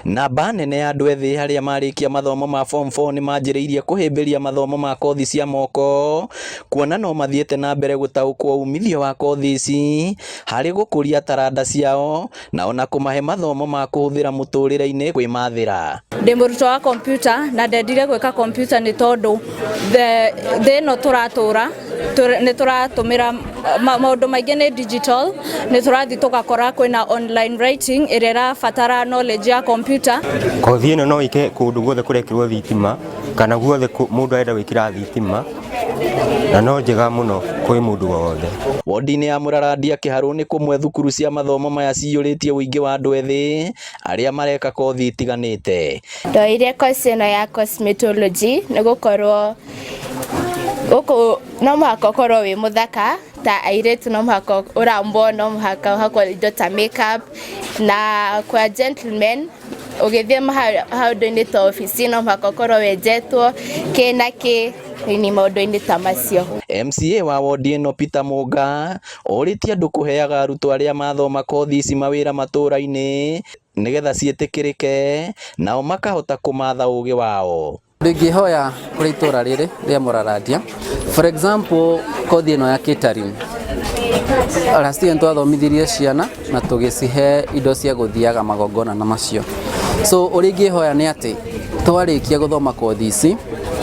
Namba nene ya andũ ethĩ arĩa marĩkia mathomo ma form 4 nĩ manjĩrĩirie kũhĩmbĩria mathomo ma kothi cia moko, kuona no mathiĩte na mbere gũtaũkwo umithio wa kothi ici harĩ gũkũria taranda ciao na ona kũmahe mathomo ma kũhũthĩra mũtũrĩre-inĩ kwĩmathĩra. Ndĩ mũrutwo wa computer na ndendire gwĩka computer nĩ tondũ thĩ ĩno tũratũra nĩ tũratũmĩra maũndũ maingĩ nĩ digital, nĩ tũrathiĩ tũgakora kwĩna online writing ĩrĩa ĩrabatara knowledge ya computer. Kothi ĩno no ĩke kũndũ guothe kũrekĩrwo thitima kana guothe mũndũ arenda gwĩkĩra thitima, na no njega mũno kwĩ mũndũ wothe. Wodi-inĩ ya Mũrarandia Kĩharũ nĩ kũmwe thukuru cia mathomo maya ciyũrĩtie ũingĩ wa andũ ethĩ arĩa mareka kothi itiganĩte. Ndoire course ĩno ya cosmetology nĩ gũkorwo gũkũ no mũhaka ũkorwo wĩ mũthaka ta airĩtu, no mũhaka ũrambwo, no mũhaka ũhakwo indo ta makeup, na kwa gentlemen ũgĩthiĩ maũndũ-inĩ ta obici no mũhaka ũkorwo wenjetwo kĩ na kĩ nĩ maũndũ-inĩ ta macio. MCA wa wodi ĩno Peter Mũnga orĩtie andũ kũheaga arutwo arĩa mathoma kothi ici mawĩra matũra-inĩ nĩgetha ciĩtĩkĩrĩke nao makahota kũmatha ũgĩ wao. Ndingĩhoya kũrĩ itũra rĩrĩ rĩa Mũrarandia, for example, kothi ĩno ya catering, last year twathomithirie ciana na tũgĩcihe indo cia gũthiaga magongona na macio. So ũrĩa ingĩhoya nĩ atĩ twarĩkia gũthoma kothi ici,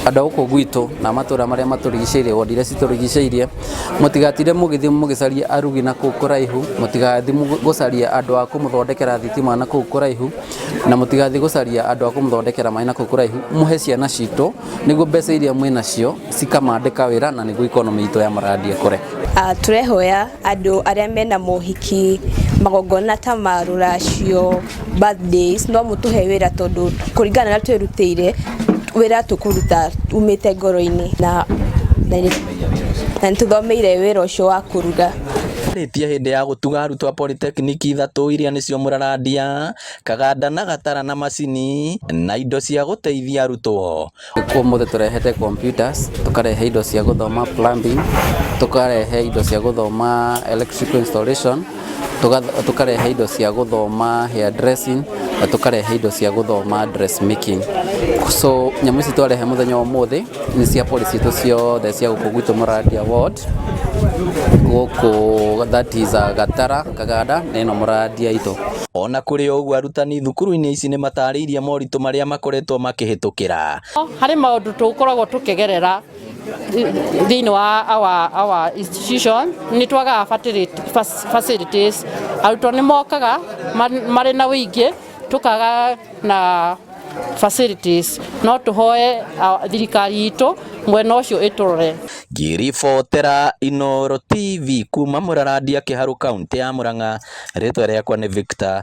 andũ a gũkũ gwitũ na matũra marĩa matũrigicĩirie, wodi iria citũrigicĩirie, mũtigatinde mũgĩthiĩ mũgĩcaria arugi na kũu kũraihu, mũtigathiĩ gũcaria andũ a kũmũthondekera thitima na kũu kũraihu, na mũtigathiĩ gũcaria andũ a kũmũthondekera maĩ na kũu kũraihu. Mũhe ciana citũ nĩguo mbeca iria mwĩ nacio cikamandĩka wĩra na nĩguo economy itũ ya Mũrarandia ĩkũre. Tũrehoya andũ arĩa mena mohiki, magongona ta ma rũracio, birthdays, no mũtũhe wĩra tondũ kũringana na twĩrutĩire wĩra tũkũruta umĩte ngoro-inĩ na nĩ tũthomeire wĩra ũcio wa kũruga. Arĩtie hĩndĩ ya gũtuga arutwo a polytechnic ithatũ iria nĩcio Mũrarandia, Kaganda na Gatara na macini na indo cia gũteithia arutwo. Ũmũthĩ tũrehete computers, tũkarehe indo cia gũthoma plumbing, tũkarehe indo cia gũthoma electrical installation, tũkarehe indo cia gũthoma hair dressing na tũkarehe indo cia gũthoma dressmaking. So nyamũ ici twarehe mũthenya wa ũmũthĩ nĩ cia poly citũ ciothe cia gũkũ gwitũ Mũrarandia ward, gũkũ, that is Gatara, Kaganda na ĩno Mũrarandia itũ. Ona kũrĩ o ũguo, arutani thukuru-inĩ ici nĩ matarĩirie moritũ marĩa makoretwo makĩhĩtũkĩra. Harĩ maũndũ tũkoragwo tũkĩgerera thĩinĩ wa our institution, nĩ twagaga facilities. Arutwo nĩ mokaga marĩ na ũingĩ, tũkaga na facilities. No tũhoe thirikari itũ mwena ũcio ĩtũrore. Ngĩribotera Inooro TV kuma Mũrarandia Kĩharũ, kaũntĩ ya Mũrang'a, rĩtwa rĩakwa nĩ Victor.